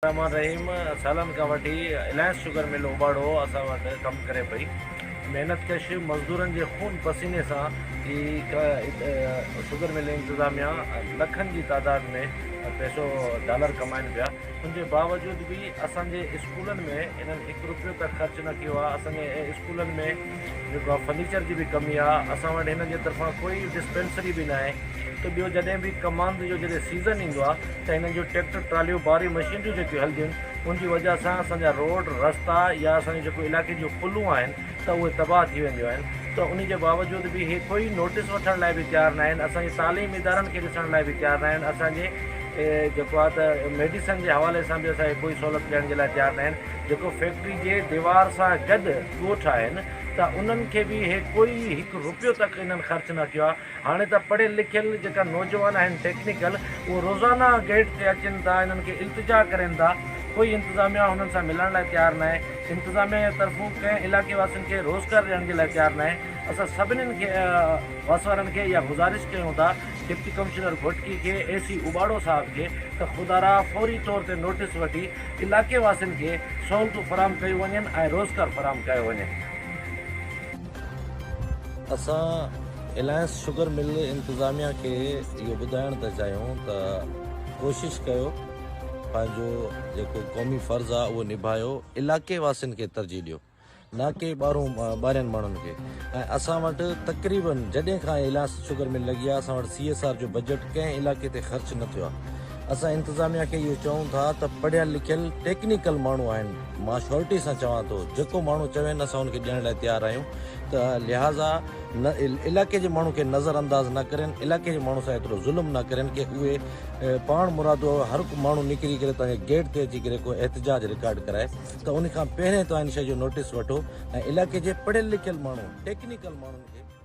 الرحمان الرحيم سالن کان وٺي الائنس شگر مل اوٻاڙو اسان وٽ ڪم ڪري پئي محنت ڪش مزدورن جي خون پسيني سان هي شگر مل انتظاميا لکن جي تعداد ۾ پئسو ڊالر ڪمائن پيا ان جي باوجود به اسان جي اسڪولن ۾ انهن هڪ روپيو ته خرچ نه ڪيو آهي اسان جي اسڪولن ۾ جيڪو آهي فرنيچر جي به ڪمي آهي اسان وٽ هنن جي طرفان ڪوئي ڊسپينسري به ناهي ته ٻيو جڏهن به ڪماند جو جڏهن سيزن ايندو آهي ته هنن جون ٽريڪٽر ٽراليون باري مشينريون جيڪيون هلنديون آهن ان جي وجه سان اسان جا روڊ رستا يا اسان جون جيڪو علائقي جون پلون آهن ته اهي تباهه ٿي وينديون آهن ته ان جي باوجود به هي ڪوئي نوٽيس وٺڻ لاء به تيار نه آهن اسان جي تعليم ادارن کي ڏسڻ لاء به تيار نه آهن اسان جي جيڪو آهي ته ميڊيسن جي حوالي سان به اسان کي ڪوئي سهولت ڏيڻ جي لاء تيار نه آهن جيڪو فيڪٽري جي ديوار سان گڏ ڳوٺ آهن ته انهن کي به هي ڪوئي هڪ روپيو تڪ انهن خرچ نه ڪيو آهي هاڻي ته پڙهيل لکيل جيڪا نوجوان آهن ٽيڪنيڪل اهو روزانه گيٽ تي اچن ٿا انهن کي التجا ڪرين ٿا ڪوئي انتظاميا هنن سان ملڻ لاء تيار ناهي انتظاميا جي طرفون ڪنهن علائقي واسين کي روزگار ڏيڻ جي لاء تيار ناهي اسان سڀنين کي وس وارن کي اها گذارش ڪيون ٿا ڊپٽي ڪمشنر گهوٽڪي کي اي سي اوٻاڙو صاحب کي ته خدارا فوري طور تي نوٽيس وٺي علائقي واسين کي سهولتون فراهم ڪيون وڃن ۽ روزگار فراهم ڪيو وڃي. اسان الائنس شگر مل انتظاميا کي اهو ٻڌائڻ ٿا چاهيون ته ڪوشش ڪيو پنهنجو جيڪو قومي فرض آهي اهو نڀايو علائقي واسين کي ترجيح ڏيو نه ڪي ٻارهون ٻاهرين ماڻهن کي ۽ اسان وٽ تقريبن جڏهن کان الائنس شگر مل لڳي آهي اسان وٽ سي ايس آر جو بجيٽ ڪنهن علائقي تي خرچ نه ٿيو آهي اسان انتظاميا کي اهو چئون ٿا ته پڙهيل لکيل ٽيڪنيڪل ماڻهو آهن مان شورٽي سان چوان ٿو جيڪو ماڻهو چوين اسان ان کي ڏيڻ لاء تيار آهيون ته لهٰذا نه علائقي جي ماڻهو کي نظر انداز نه ڪرين علائقي جي ماڻهو سان ايترو ظلم نه ڪرين ڪي اهي پاڻ مرادو هر ڪو ماڻهو نڪري ڪري تنهنجي گيٽ تي اچي ڪري ڪو احتجاج رڪارڊ ڪرائي ته ان کان پهرين توهان ان شيء جو نوٽيس وٺو ۽ علائقي جي پڙهيل لکيل ماڻهو ٽيڪنيڪل ماڻهن کي.